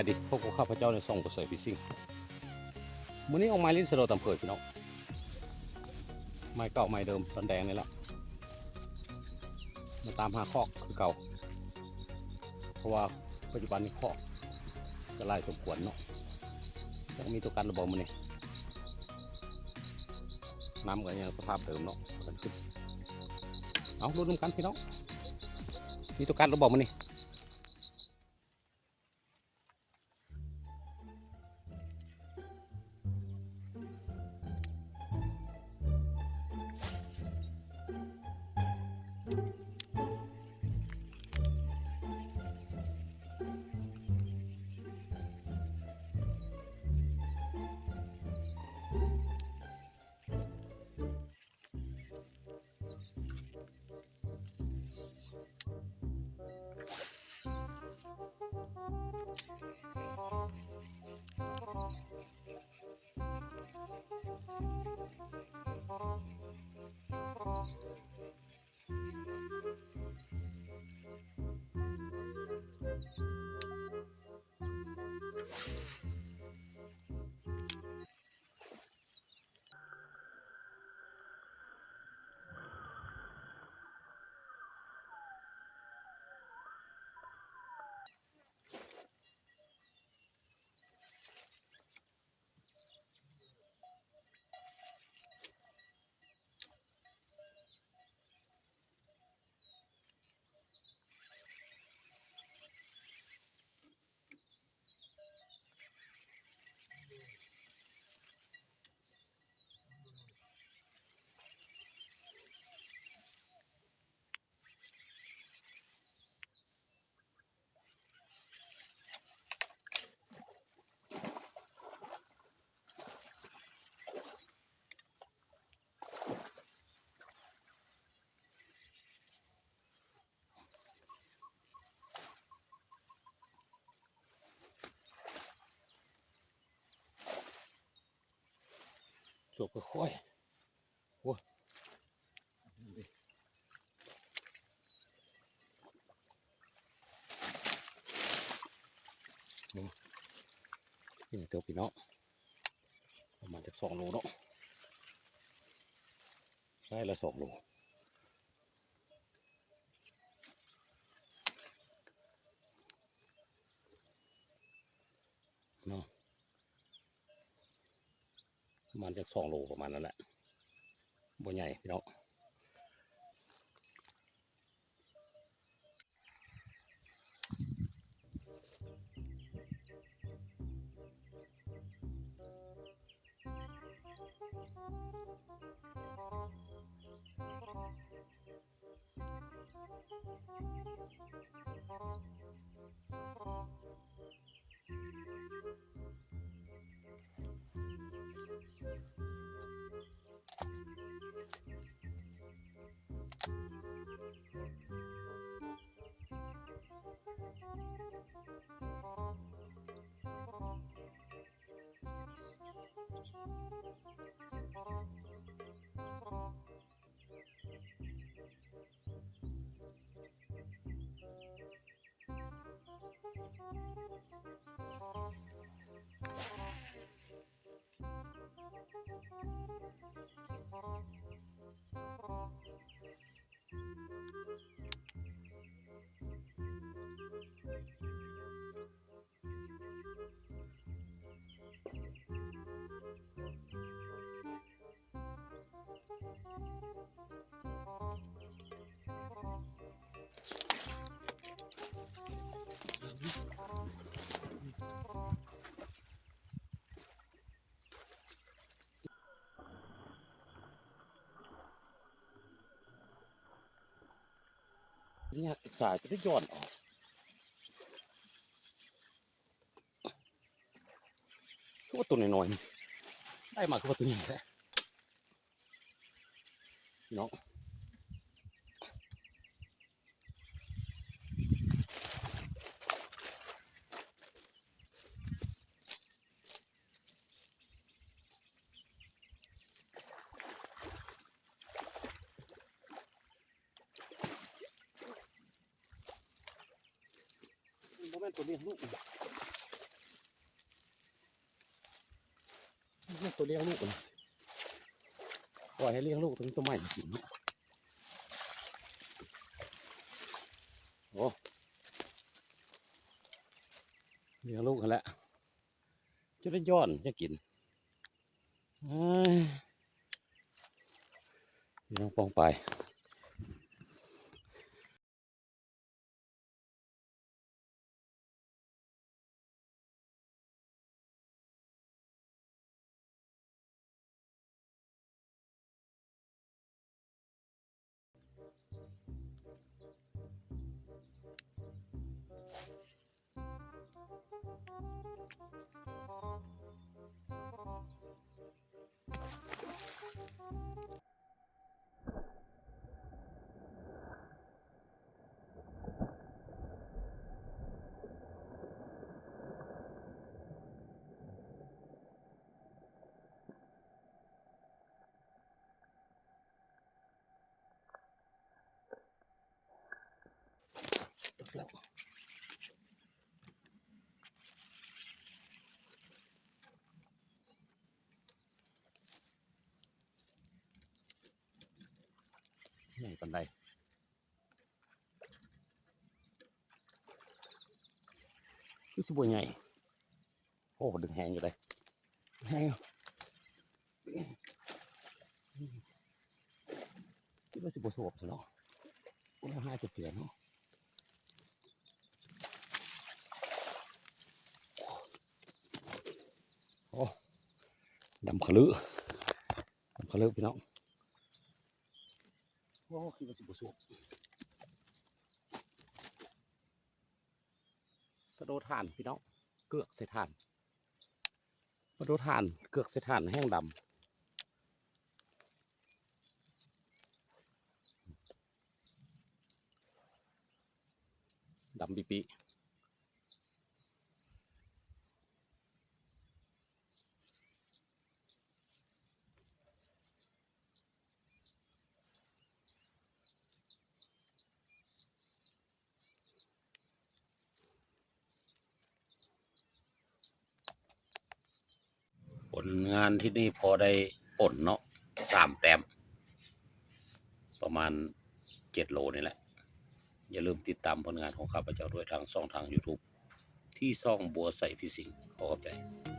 ດີ ພົບກັບຂ້າພະເຈົ້າໃນຊ່ອງຜູ້ຊ່ວຍພີ່ຊິງ. ມື້ນີ້ອອກມາຫຼິ້ນສະເດາະຕຳເຜີຍພີ່ນ້ອງ, ໄມ້ເກົ່າໄມ້ເດີມ ດອນແດງນີ້ລະ, ມາຕາມຫາຄອກຄືເກົ່າ ເພາະວ່າປັດຈຸບັນນີ້ຄອກກະຫຼາຍສົມຄວນເນາະ. ຈັກມີຕົວກັດຫຼືບໍ່ມື້ນີ້, ນ້ຳກະຍັງສະພາບເດີມເນາະ. ເອົາ ລຸ້ນນຳກັນພີ່ນ້ອງ, ມີຕົວກັດຫຼືບໍ່ມື້ນີ້. ສວບຄ່ອຍໆ ໂອ້ຍ ນີ້ ນີ້ເຕີບພີ່ນ້ອງ, ປະມານຈັກສອງໂລເນາະ, ໄດ້ລະສອງໂລເນາະ. ປະມານຈັກສອງໂລ ປະມານນັ້ນແຫຼະ, ບໍ່ໃຫຍ່ພີ່ນ້ອງ. ຍາກສາຍຈະໄດ້ຍ້ອນອອກ. ຄືວ່າຕົວນ້ອຍໆ ໄດ້ມາຄືວ່າຕົວໃຫຍ່ແທ້ພີ່ນ້ອງ. ບໍ່ແມ່ນຕົວນີ້ລູກ. ຕົວລ້ຽງລູກ ປ່ອຍໃຫ້ລ້ຽງລູກ ເຖິງຕົວໃໝ່ກິນເນາະ. ໂອ້ ລ້ຽງລູກຫັ້ນແຫຼະ ຈົນໄດ້ຍ້ອນຢາກກິນ. ເອີຍ ພີ່ນ້ອງປ້ອງປາຍ. ໃຫຍ່ປານໃດ? ຄືຊິບໍ່ໃຫຍ່. ໂອ້ ດຶງແຮງຢູ່ເດ້ ແຮງຢູ່. ຄິດວ່າຊິບໍ່ສວບຊັ້ນເນາະ ໂອ້ ຫ້າເຈັດເດືອນເນາະ. ໂອ້ ດຳຂະລຶ ດຳຂະລຶພີ່ນ້ອງ. ໂອ້ ຄິດວ່າຊິບໍ່ສວບ. ສະໂດຖ່ານພີ່ນ້ອງ ເກືອກໃສ່ຖ່ານ ສະໂດຖ່ານເກືອກໃສ່ຖ່ານແຮງດຳ ດຳປິໆ. ຜົນງານທີ່ນີ້ພໍໄດ້ປົນເນາະ ສາມແຕ້ມ ປະມານເຈັດໂລນີ້ແຫຼະ. ຢ່າລືມຕິດຕາມຜົນງານຂອງຂ້າພະເຈົ້າດ້ວຍ ທາງຊ່ອງທາງຢູທູບ ທີ່ຊ່ອງບົວໃສຟີຊິງ. ຂໍຂອບໃຈ.